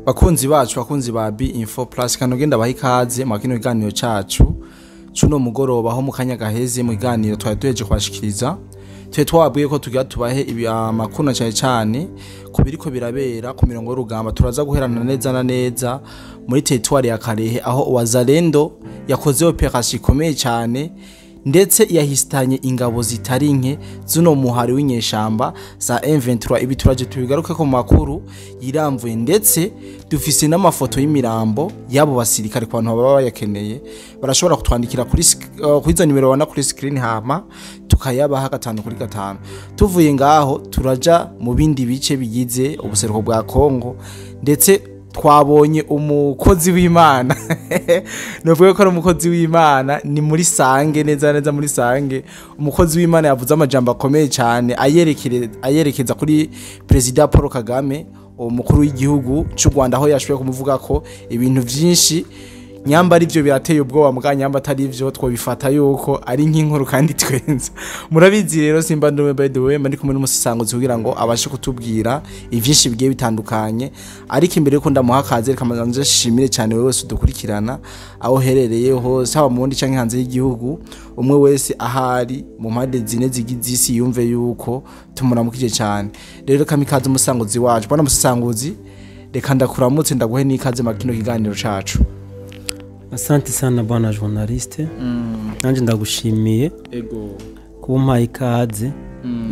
Bakunzi bacu, bakunzi ba B Info Plus, kano genda baha ikaze mu kino kiganiro cacu cuno mugoroba. Aho mu kanya gaheze mu kiganiro twari duheje kubashikiriza, twe twababwiye ko tugira tubahe ibi amakuru na cyane cyane ku biriko birabera ku mirongo y'urugamba. Turaza guherana neza na neza muri territoire ya Kalehe, aho Wazalendo yakoze operation ikomeye cyane, ndetse yahistanye ingabo zitari nke z'uno muhari w'inyeshamba za M23. Ibi turaje tubigaruke ko mu makuru yiramvuye, ndetse dufise n'amafoto y'imirambo y'abo basirikare. Ku bantu baba bayakeneye, barashobora kutwandikira kuri izo nimero babona kuri screen, hama tukayabaha gatanu kuri gatanu. Tuvuye ngaho turaja mu bindi bice bigize ubuseruko bwa Kongo, ndetse twabonye umukozi w'Imana, nuvuga ko ari umukozi w'Imana, ni muri Sange, neza neza muri Sange. Umukozi w'Imana yavuze amajambo akomeye cyane ayerekeza kuri Perezida Paul Kagame, umukuru w'igihugu cy'u Rwanda, aho yashoboye kumuvuga ko ibintu byinshi. Nyamba ari byo birateye ubwoba, muga nyamba atari byo twobifata yuko ari nk'inkuru kandi twenza. Murabizi rero, simba ndume, by the way mba ndi kumwe n'umusisanguzi kugira ngo abashe kutubwira ivyinshi bigiye bitandukanye. Ariko imbere yuko ndamuha akaze, reka manze nshimire cyane wewe wese udukurikirana aho uherereye hose, haba mu Burundi canke hanze y'igihugu. Umwe wese ahari mu mpande zine zigize isi yumve yuko tumuramukije cyane. Rero reka mikaze umusanguzi wacu. Bwana musanguzi, reka ndakuramutse, ndaguhe n'ikaze mu kino kiganiro cacu. Asante sana bwana journaliste. Nanjye ndagushimiye kuba umpaye ikaze.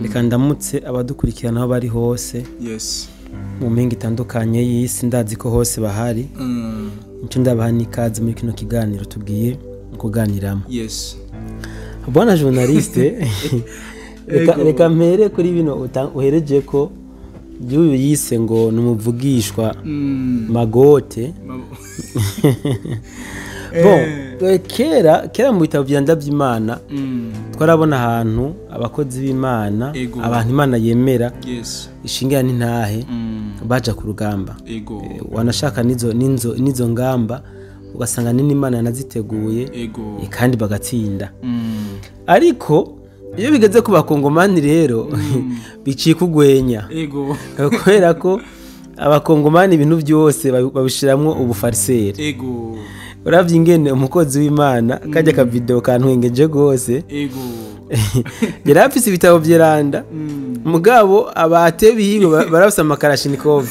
Reka ndamutse abadukurikirana aho bari hose mu mpinga itandukanye y'isi, ndazi ko hose bahari. Nicyo ndabaha n'ikaze muri kino kiganiro tugiye kuganiramo. Bwana journaliste, reka mpere kuri bino uhereje ko by'uyu yise ngo ni umuvugishwa Magote. Bon, kera kera mu bitabo bya Ndabyimana twarabona ahantu abakozi b'Imana, abantu Imana yemera, ishingira n'intahe, baja ku rugamba. Wanashaka nizo ngamba ugasanga nini Imana yanaziteguye, kandi bagatsinda. Ariko iyo bigeze ku Bakongomani rero bicika ugwenya, kubera ko Abakongomani ibintu byose babishiramwo ubufariseri. Uravye ingene umukozi w'Imana kajya ka video kantwengeje gose, yari afise ibitabo vyeranda, mugabo abate biwe barafise amakarashinikov.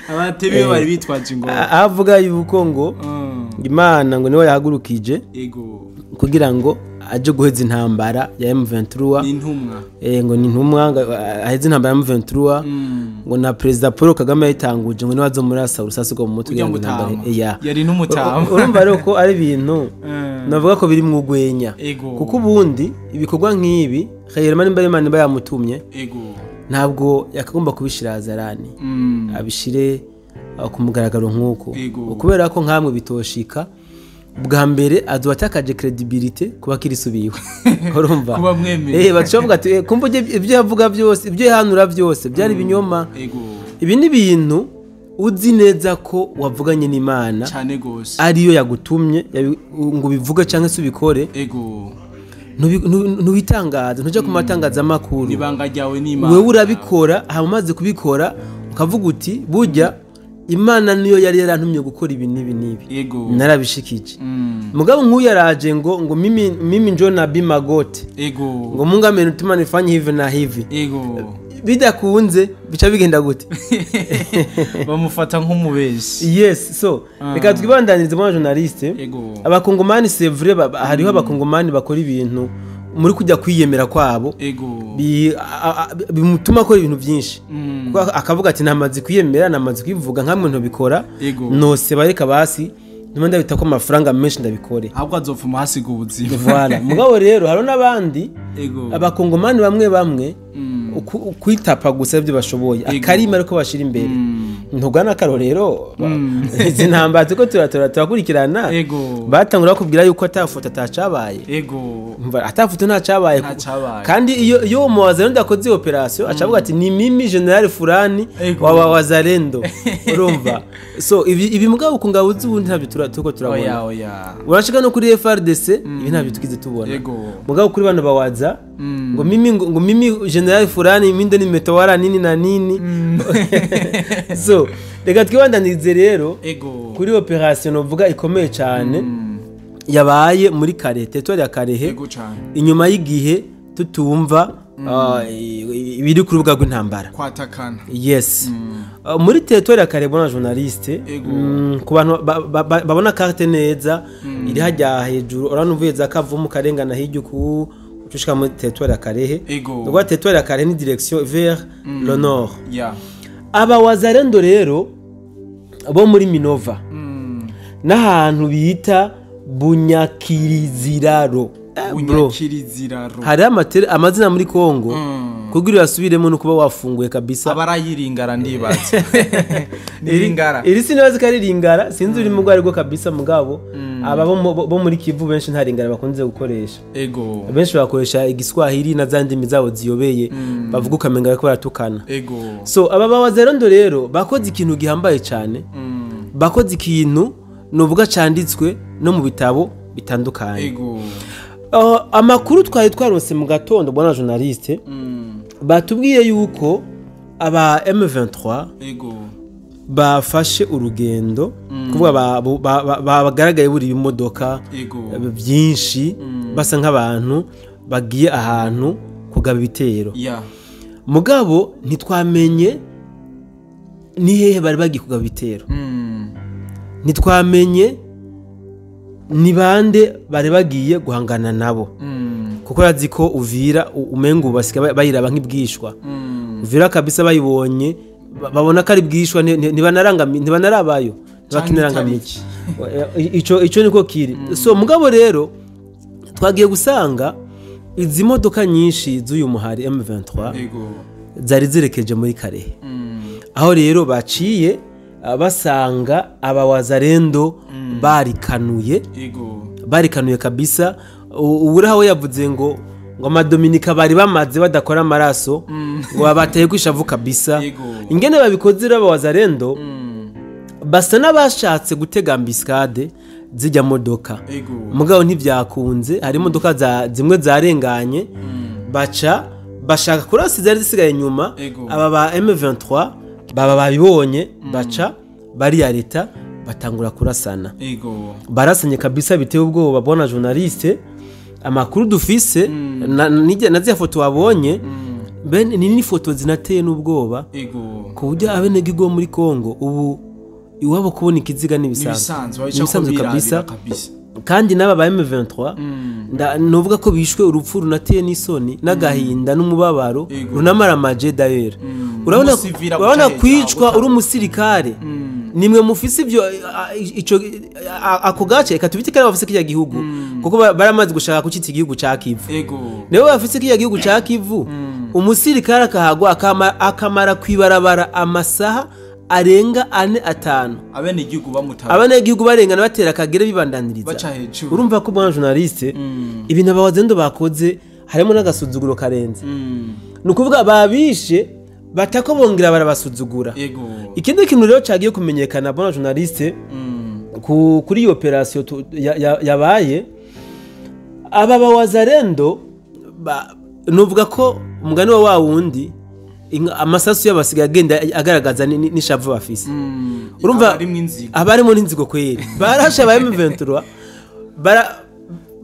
Abatebi bari bitwaje ingoma. Avuga yuko ngo Imana ngo niwe yahagurukije kugira ngo aje guheza intambara ya M23. Ni intumwa. Ngo ni intumwa ngo aheze intambara ya M23, ngo na Perezida Paul Kagame yayitanguje, ngo niwe azomurasa urusasu rwo mu mutwe Ujya kugira ngo intambara mutama. Ya. Yari n'umutama. Urumva rero ko ari ibintu navuga ko biri mu rwenya, kuko ubundi ibikorwa nk'ibi Khayirama nimba Imana iba yamutumye, ntabwo yakagomba kubishira hazarani, abishire ku mugaragaro nk'uko, kubera ko nkamwe bitoshika bwa mbere azoba atakaje credibility ku bakirisu biwe, urumva? Kuba mwemeye. Baca bavuga ati: "Kumva ibyo yavuga byose, ibyo yahanura byose byari ibinyoma." Ibi ni ibintu uzi neza ko wavuganye n'Imana, Cyane gose. ariyo yagutumye ngo ubivuge cyangwa se ubikore. Ntubitangaze, ntujya ku matangazamakuru. Ibanga ryawe n'Imana. Wewe urabikora, hama umaze kubikora ukavuga uti: "Burya Imana niyo yari yarantumye gukora ibi n'ibi n'ibi, narabishikije." Mugabo nk'uyu yaraje ngo mimi njo nabii Magote, ngo Mungu amenituma nifanye hivi na hivi, bidakunze bica bigenda gute? Bamufata nk'umubeshyi. Yes, so reka twibandanirize mu journaliste. Abakongomani, c'est vrai, hariho Abakongomani bakora ibintu muri kujya kwiyemera kwabo, bimutuma akora ibintu byinshi. Kuko akavuga ati: "Namaze kwiyemera, namaze kwivuga, nkamwe ntubikora, nose bareka basi nyuma ndabita ko amafaranga menshi ndabikore." Ahubwo azopfuma hasiga ubuzima. Voilà. Mugabo rero hariho n'abandi Abakongomani bamwe bamwe kwitapa gusa ibyo bashoboye, akarima ariko bashira imbere. Ntugana akarorero izi ntambara turiko turakurikirana, batangura bakubwira yuko atafoto atacabaye. Umva, atafoto ntacabaye. Ntacabaye. Kandi iyo uwo Wazalendo akoze iyo operation, acavuga ati: "Ni mimi General fulani wa Wazalendo." Urumva? So ibi mugabo ku ngabo z'ubundi ntabyo turiko turabona. Oya, oya. Urashika no kuri FARDC, ibi ntabyo tugize tubona. Mugabo kuri bano bawaza, ngo mimi General fulani, mimi ndo nimetowara nini na nini. So So reka twibandanize rero Ego. kuri operation novuga ikomeye cyane yabaye muri Kare, territoire ya Karehe. Ego cyane. Inyuma y'igihe tutumva ibiri ku rubuga rw'intambara. Kwatakana. Yes. Muri territoire ya Karehe, bona journaliste, Ego. Ku bantu babona carte neza, iri hajya hejuru, urabona uvuye za Kavumu karengana hirya uku ucushika muri territoire ya Karehe. Ego. Ubwo territoire ya Karehe ni direction vers le nord. Aba wazalendo rero bo muri Minova n'ahantu bita Bunyakiriziraro. Bro, Bunyakiriziraro. hari amazina muri Kongo kugira uyasubiremo no kuba wafunguye kabisa. Abarayiringara ndibaza. Niringara. Iri sinibazi ko ari ringara, sinzi ururimi urwo arirwo kabisa, mugabo aba bo muri Kivu benshi nta ringara bakunze gukoresha. Ego. Benshi bakoresha igiswahili na za ndimi zabo ziyobeye bavuga ukamenga bariko baratukana. Ego. So aba bawazalendo rero bakoze ikintu gihambaye cyane, bakoze ikintu nuvuga canditswe no mu bitabo bitandukanye. Ego. Amakuru twari twarose mu gatondo, bwana journaliste, batubwiye yuko aba M23 Ego. bafashe urugendo, kuvuga bagaragaye buri imodoka Ego. byinshi, basa nk'abantu bagiye ahantu kugaba ibitero. Mugabo ntitwamenye ni hehe bari bagiye kugaba ibitero, ntitwamenye ni bande bari bagiye guhangana nabo, kuko urazi ko Uvira umengo ubu basigaye bayiraba nk'ibwishwa. Uvira kabisa bayibonye babona ko ari bwishwa, ntibanarabayo, ntibakinarangamiye ico niko kiri. So mugabo rero twagiye gusanga izi modoka nyinshi z'uyu muhari M23 Ego. zari zerekeje muri Karehe, aho rero baciye basanga abawazarendo barikanuye. Ego. Barikanuye kabisa. Uburaho we yavuze ngo amadominika bari bamaze badakora amaraso, ngo babateye kwishavu kabisa. Ego. Ingene babikoze rero abawazarendo, basa n'abashatse gutega embuscade zijya modoka. Ego. Mugabo ntibyakunze, hari imodoka zimwe zarenganye, baca bashaka kurasa zari zisigaye inyuma. Ego. Aba ba M23 baba babibonye, baca bariya leta batangura kurasana. Ego. Barasanye kabisa biteye ubwoba, bona journaliste. Amakuru dufise na ziriya foto wabonye, bene ni n'ifoto zinateye n'ubwoba, Ego. ku buryo abenegihugu bo muri Kongo ubu iwabo kubona ikiziga n'ibisanzwe. Nibisanzwe. Nibisanzwe kabisa. Kabisa. Kandi n'aba ba M23 nuvuga ko bishwe urupfu runateye n'isoni n'agahinda n'umubabaro, Ego. runamaramaje d'ailleurs. Urabona, Umusivira urabona guca kwicwa hejuru, uri umusirikare, nimwe mufise ivyo ico ako gace, reka tubite kare bafise kirya gihugu, kuko baramaze gushaka kucita igihugu ca Kivu. Ego. Nibo bafise kirya gihugu ca Kivu. Umusirikare akahagwa akamara kwibarabara amasaha arenga 4 5, Abene igihugu bamutaba. abanyagihugu barengana batera akagere bibandaniriza. Baca hejuru. Urumva ko, bwana journaliste, ibintu abawazendo bakoze harimo n'agasuzuguro karenze. Ni ukuvuga babishe batako bongera barabasuzugura. Ego. Ikindi kintu rero cagiye kumenyekana, bwana journaliste, kuri iyo operation yabaye, aba bawazarendo nuvuga ko umugani wa wundi amasasu y'abasigaye agenda agaragaza n'ishavu bafise. Urumva abarimwo inzigo. Abarimo n'inzigo kweri, barashe aba M23 bara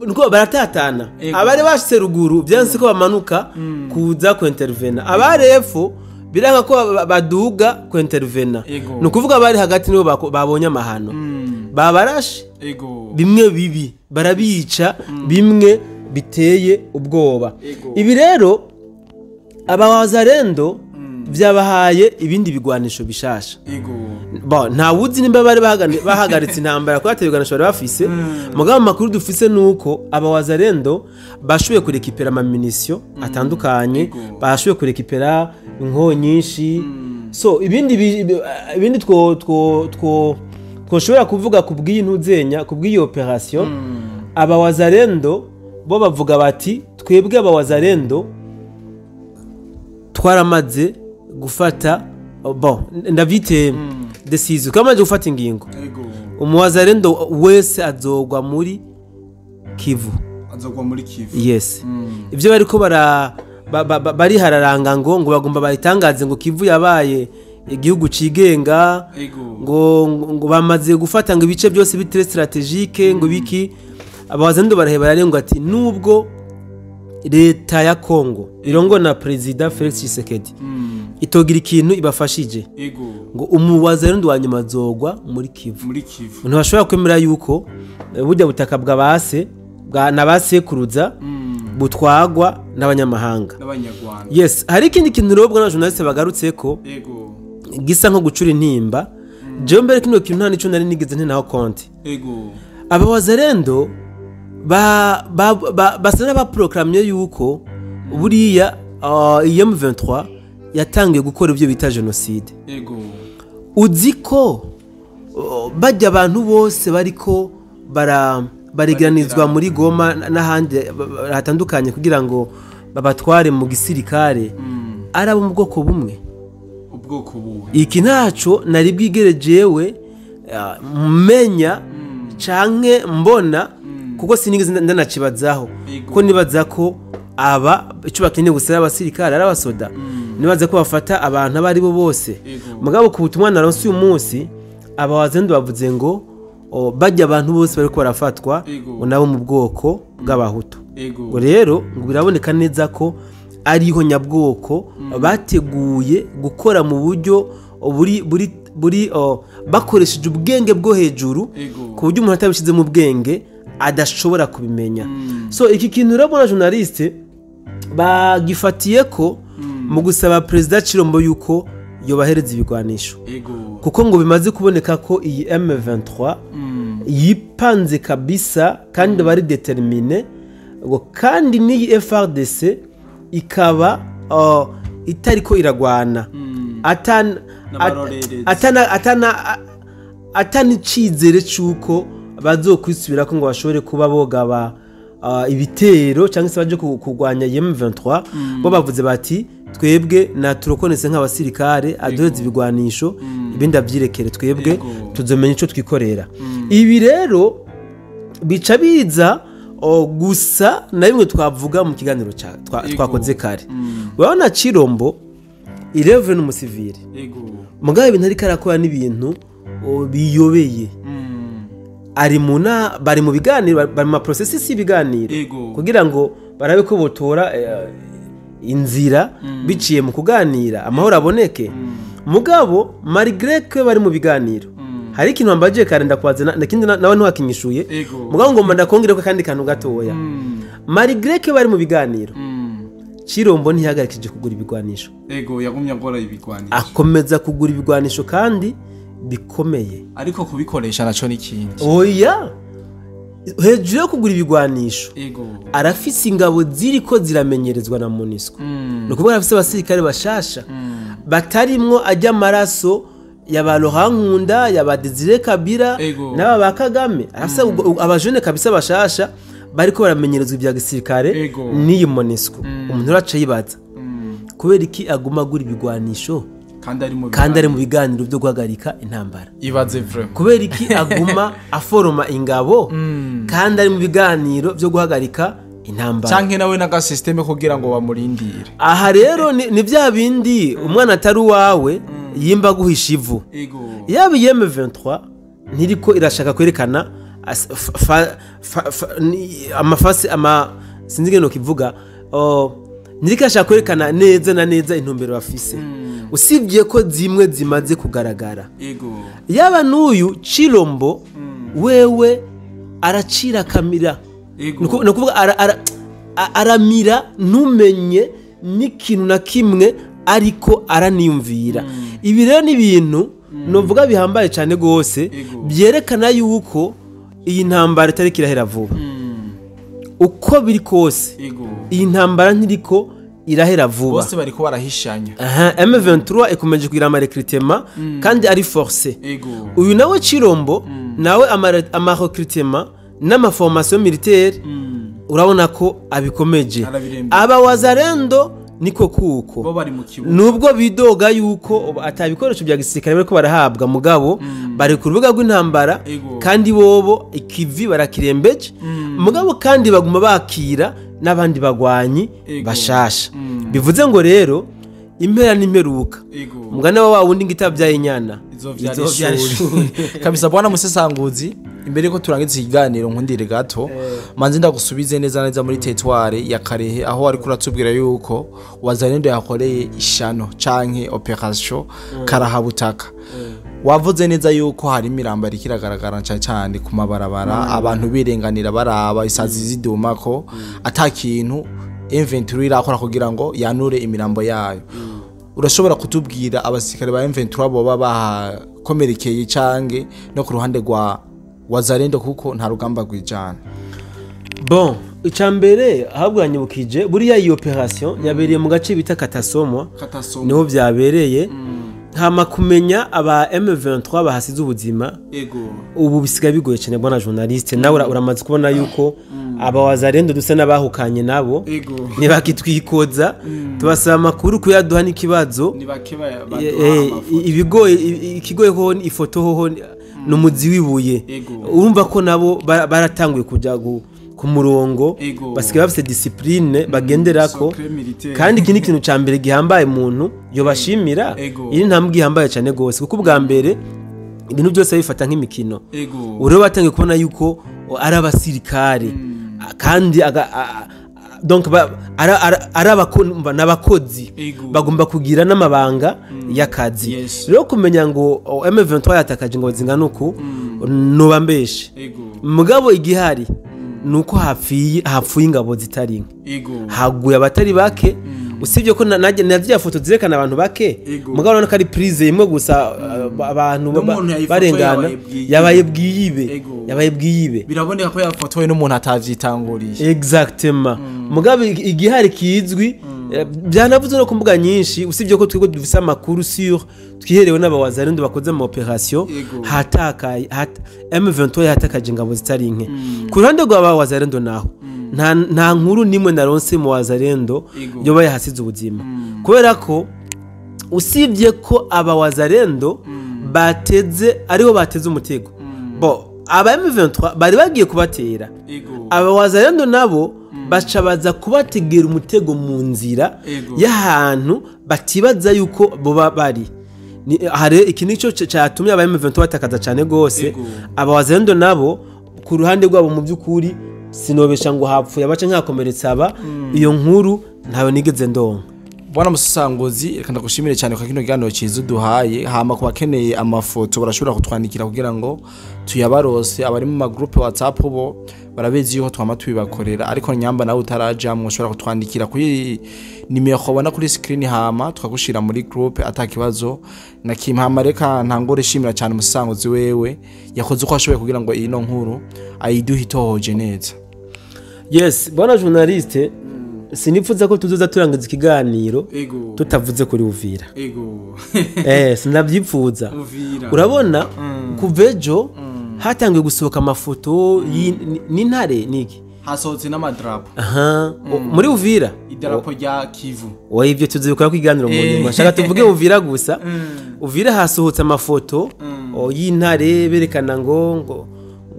nuko baratatana. Ego. Abari bashitse ruguru byanse ko bamanuka kuza ku intervena, abari epfo biranga ko baduga ku intervena. Ego. Ni ukuvuga abari hagati nibo babonye amahano, babarashe Ego. bimwe bibi, barabica bimwe biteye ubwoba. Ego. Ibi rero abawazarendo byabahaye ibindi bigwanisho bishasha. Ego. Bon, nta wuzi nimba bari bahagaritse intambara kuko ibigwanisho bari bafise. Mugabo amakuru dufise nuko abawazarendo bashoboye kurekipera ama munitions atandukanye, Ego. bashoboye kurekipera inkoho nyinshi. So ibindi two twoshobora kuvuga ku bw'iyi ntuzenya, ku bw'iyi operation, abawazarendo bo bavuga bati: "Twebwe abawazarendo twaramaze gufata, bon, ndavyite décision, twamaze gufata ingingo. Ego. Umuwazarendo wese azogwa muri Kivu." Azogwa muri Kivu. Yes. Ivyo bariko bara barihararanga ngo bagomba bayitangaze ngo Kivu yabaye igihugu cigenga, ngo bamaze gufata ngo ibice byose bitire stratégique, ngo biki. Abawazalendo baraheba bararenga ati nubwo leta ya Kongo irongo na President Felix Tshisekedi itogira ikintu ibafashije, ngo umuwazalendo wa nyuma azogwa muri Kivu. Muri Kivu ntibashobora kwemera yuko burya butaka bwa base bwa nabasekuruza butwagwa n'abanyamahanga n'abanyarwanda. Yes, hari ikindi kintu rero bwa journaliste bagarutse ko gisa nko gucura intimba. Jewe mbere kino kintu nta nico nari nigeze ntenaho konti. Abawazalendo basa n'abaproklamye yuko buriya M23 yatangiye gukora ibyo bita genocide. Uzi ko bajya abantu bose bariko baregeranizwa muri Goma n'ahandi hatandukanye kugira ngo babatware mu gisirikare, ari abo mu bwoko bumwe. Ubwoko buwe. Iki ntaco nari bwigere jewe menya canke mbona, kuko sinigeze ndanacibazaho, ko nibaza ko aba ico bakeneye gusa abasirikare ari abasoda, nibaza ko bafata abantu abari bo bose. Mugabo ku butumwa naronse uyu munsi, abawazendo bavuze ngo bajya abantu bose bariko barafatwa ngo nabo mu bwoko bw'abahutu. Ngo rero ngo biraboneka neza ko ariho nyabwoko bateguye gukora mu buryo buri bakoresheje ubwenge bwo hejuru, ku buryo umuntu atabishize mu bwenge adashobora kubimenya. So iki kintu rero bona journaliste bagifatiye ko mu gusaba President Chilombo yuko yobahereza ibigwanisho, kuko ngo bimaze kuboneka ko iyi M23 yipanze kabisa kandi bari determine, ngo kandi n'iyi FARDC ikaba itariko iragwana, atani cizere cuko bazokwisubira ko ngo bashobore kuba bogaba ibitero cyangwa se baje kurwanya M23. Bo bavuze bati twebwe na turokonese nk'abasirikare, aduheze ibigwanisho, ibindi avyirekere, twebwe tuzomenya ico twikorera. Ibi rero bica biza gusa na bimwe twavuga mu kiganiro twakoze kare. Urabona Chilombo irevre n'umusivile, mugabo ibintu ariko arakora n'ibintu biyobeye. Ari muna bari mu biganiro, bari mu processus y'ibiganiro kugira ngo barabe ko botora inzira biciye mu kuganira amahoro aboneke. Mugabo malgré que bari mu biganiro, hari ikintu wambaje kare ndakwaze nakindi nawe ntiwakinyishuye, mugabo ngomba ndakongera ko kandi kantu gatoya. Malgré que bari mu biganiro, Chilombo ntiyahagarikije kugura ibigwanisho. Yagumye agora ibigwanisho, akomeza kugura ibigwanisho kandi bikomeye, ariko kubikoresha naco n'ikindi. Oya, hejuru yo kugura ibigwanisho arafise ingabo ziriko ziramenyerezwa na MONUSCO. Ni ukuvuga arafise abasirikare bashasha batarimwo ajya amaraso ya ba Laurent Nkunda, ya ba Desire Kabila n'aba ba Kagame. Arafise abajene kabisa bashasha bariko baramenyerezwa ibya gisirikare n'iyi MONUSCO. Umuntu uraca yibaza kubera iki aguma agura ibigwanisho kandi ari mu biganiro byo guhagarika intambara. Ibaze vraiment. Kubera iki aguma aforoma ingabo kandi ari mu biganiro byo guhagarika intambara, canke nawe naga systeme kugira ngo bamurindire. Aha rero ni bya bindi umwana atari wawe yimba guhisha ivu. Yaba M23 ntiriko irashaka kwerekana amafasi ama sinzi ngeno kivuga, ntiriko irashaka kwerekana neza na neza intumbero bafise, usibye ko zimwe zimaze kugaragara. Yaba n'uyu Chilombo wewe aracira kamira, nukuvuga aramira ntumenye n'ikintu na kimwe ariko araniyumvira. Ibi rero ni ibintu novuga bihambaye cyane gose, byerekana yuko iyi ntambara itari kirahera vuba. Uko biri kose iyi ntambara ntiriko irahera vuba, bose bariko barahishanya. M23 ikomeje kugira ama recrutement kandi ari forcé. Uyu nawe Chilombo nawe ama recrutement n'ama formation militaire urabona ko abikomeje. Aba wazalendo niko kuko nubwo bidoga yuko atabikoresho bya gisirikare bariko barahabwa, mugabo bari ku rubuga rw'intambara kandi bobo ikivi barakirembeje, mugabo kandi baguma bakira n'abandi bagwanyi bashasha. Bivuze ngo rero Impera n'imperuka, umugani wa wundi ngo itabyaye inyana izovyara ishuri kabisa. Bwana Musesanguzi, imbere ko turangiza ikiganiro, nkundire gato manze ndagusubize neza neza muri territoire ya Karehe, aho ariko uratubwira yuko Wazalendo yakoreye ishano canke operation karahabutaka. Wavuze neza yuko hari imirambo iriko iragaragara cane cane ku mabarabara, abantu birenganira baraba isazi ziduma ko ata kintu M23 irakora kugira ngo yanure imirambo yayo. Urashobora kutubwira abasirikare ba M23 boba bahakomerekeye canke no ku ruhande rwa Wazalendo, kuko nta rugamba rwijana? Bon, icambere ahabwa nyibukije, buriya iyi operation yabereye mu gace bita Katasomwa, niho byabereye. Hama kumenya aba M23 bahasize ubuzima ubu bisigaye bigoye cyane, bwana journaliste. Nawe uramaze kubona yuko aba Wazalendo dusa n'abahukanye nabo, ntibakitwikoza, tubasaba amakuru kuyaduha n'ikibazo. Ibigoye ikigoye ho ifoto hoho n'umuzi wibuye, urumva ko nabo baratanguye kujya ku murongo, basigaye bafite discipline bagenderako. Kandi iki ni ikintu ca mbere gihambaye umuntu yobashimira, iri ntambwe ihambaye cyane gose, kuko ubwa mbere ibintu byose bifata nk'imikino. Urebe batangiye kubona yuko ari abasirikare, kandi donc ari n'abakozi bagomba kugira n'amabanga y'akazi. Rero kumenya ngo M23 yatakaje ngo zingana uku, noba mbeshe. Mugabo igihari nuko hapfuye ingabo zitari nke, haguye abatari bake. Usibye ko na foto zerekana abantu bake, mugabo urabona ko ari prise imwe gusa, abantu barengana, yabaye bwiyibe, yabaye bwiyibe. Biraboneka ko yafotowe n'umuntu atavyitanguriye. Exactement. Mugabo igihari kizwi byanavuze no ku mbuga nyinshi, usibye ko twebwe dufise amakuru sur twiherewe n'abawazalendo bakoze ama operation, hatakaye M23 yatakaje ingabo zitari nke. Ku ruhande rwa Wazalendo naho nta nkuru nimwe naronse mu Wazalendo yoba yahasize ubuzima, kubera ko usibye ko aba Wazalendo bateze, ariho bateze umutego. Bo aba M23 bari bagiye kubatera, aba Wazalendo nabo baca baza kubategera umutego mu nzira y'ahantu batibaza yuko boba bari. Hari iki nico cyatumye aba M23 batakaza cyane gose. Aba Wazalendo nabo ku ruhande rwabo mu by'ukuri sinobesha ngo hapfuye abace nkakomeretsa aba, iyo nkuru ntayo nigeze ndonka. Bwana Musesanguzi, reka ndagushimire cyane kwa kino kiganiro cyiza uduhaye. Hama ku bakeneye amafoto barashobora kutwandikira kugira ngo tuyabarose. Abari mu magroupe WhatsApp bo barabizi yuko twama tubibakorera, ariko nyamba nawe utarajamwe ushobora kutwandikira kuri nimero ubona kuri screen, hama tukagushira muri groupe atakibazo na kimwe. Hama reka ntangore shimira cyane Musesanguzi wewe yakoze uko ashoboye kugira ngo ino nkuru ayiduhe itohoje neza. Yes, bwana journaliste, sinipfuza ko tuzoza turangiza ikiganiro tutavuze kuri Uvira. Sinabyipfuza. Urabona kuva ejo hatangiye gusohoka amafoto n'intare niki, hasohotse n'amadrapo muri Uvira, idarapo rya Kivu. Oya, ibyo tuzibikora kwiganiro mu nyuma. Shaka tuvuge Uvira gusa. Uvira hasohotse amafoto y'intare berekana ngo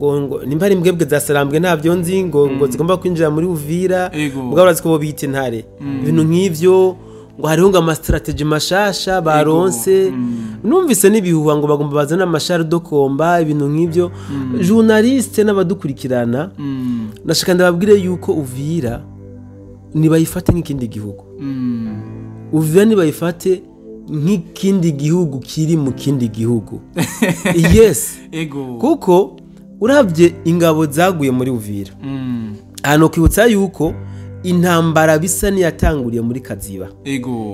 ngo nimba ari imbwebwe zasarambwe ntabyo nzi, ngo zigomba kwinjira muri Uvira, mugabo urazi ko bo bita intare, ibintu nk'ivyo. Ngo hariho ngo ama strategy mashasha baronse, numvise n'ibihuha ngo bagomba bazana amashari do komba, ibintu nk'ivyo. Journaliste n'abadukurikirana, nashaka ndababwire yuko Uvira nibayifate nk'ikindi gihugu. Uvira nibayifate nk'ikindi gihugu kiri mu kindi gihugu. Yes. Kuko urabye ingabo zaguye muri Uvira, hano kwibutsa yuko intambara bisa niyatanguriye muri Kaziba.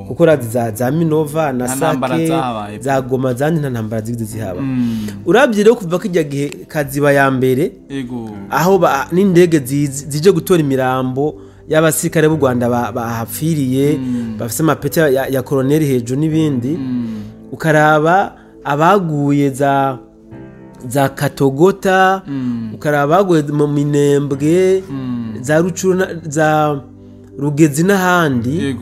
Kuko razi za Minova na Sake za Goma zandi nta ntambara zigeze zihaba. Urabye rero kuva kijya gihe Kaziba ya mbere, aho n'indege zije gutora imirambo y'abasirikare b'u Rwanda bahapfiriye, bafise amapeti ya colonel hejuru n'ibindi. Ukaraba abaguye za Katogota, ukaraba abaguye mu Minembwe, za Rucuru, za Rugezi n'ahandi.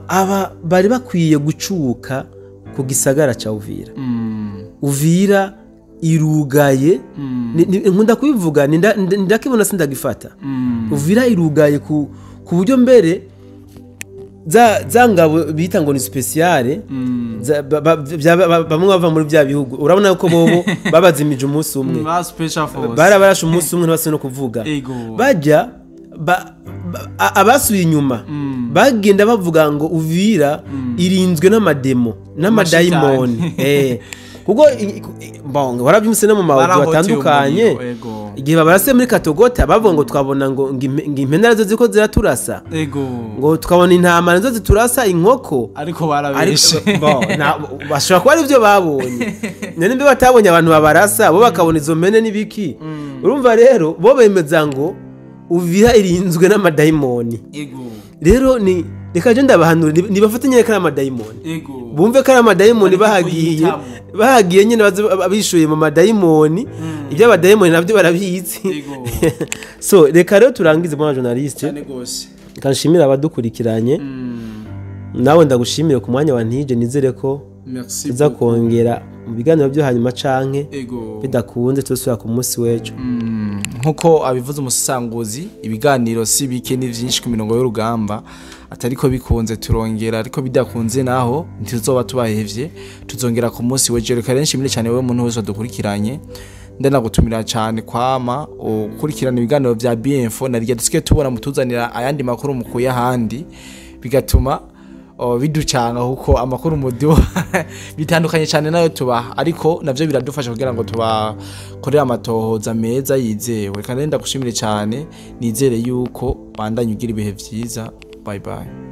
Aba bari bakwiye gucuka ku gisagara ca Uvira. Uvira irugaye, nkunda kubivuga, ndakibona sindagifata. Uvira irugaye ku buryo mbere Za ngabo bita ngo ni spéciale, bamwe bava muri bya bihugu, urabona ko bobo babazimije umunsi umwe. Ba special force. Barabarashe umunsi umwe, ntibasubiye no kuvuga. Bajya abasubiye inyuma bagenda bavuga ngo Uvira irinzwe n'amademo, n'amadayimoni, kuko bon, warabyumvise no mu ma audio Barahoteye atandukanye. umuriro, ego. Igihe babarase muri Katogota, bavuga ngo twabona ngo impene nazo ziko ziraturasa, ngo tukabona intama nazo ziturasa, inkoko. Ariko barabeshe. Bon, bashobora kuba ari byo babonye none, mbe batabonye abantu babarasa, bo bakabona izo mpene n'ibiki. Urumva rero bo bemeza ngo Uvira irinzwe n'amadayimoni. Rero ni reka je ndabahanura, nibafate nyene ko ari amadayimoni, bumve ko ari amadayimoni. Bareke Bahagiye, kuyitamo. bahagiye nyene baze bishuye mu madayimoni, iby'abadayimoni nabyo barabizi. So reka rero turangize, bwana journaliste. Cyane gose. Reka nshimire abadukurikiranye, nawe ndagushimire ku mwanya wa ntije, nizere ko Merci tuza beaucoup. kongera mu biganiro byo hanyuma, canke bidakunze tuzosubira ku munsi w'ejo. Nkuko abivuze umusisanguzi, ibiganiro si bike, ni byinshi ku mirongo y'urugamba. Atariko bikunze turongera, ariko bidakunze naho ntituzoba tubahevye, tuzongera ku munsi w'ejo. Reka rero nshimire cyane wewe muntu wese wadukurikiranye, ndanagutumira cyane kwama ukurikirana ibiganiro bya BMF na rya dusigaye tubona mutuzanira ayandi makuru mukuye ahandi, bigatuma biducanga, kuko amakuru muduha bitandukanye cyane nayo tubaha, ariko navyo biradufasha kugira ngo tubakorere amatohoza meza yizewe. Kandi ndagushimire cyane, nizere yuko bandanye ugira ibihe vyiza. Bye bye.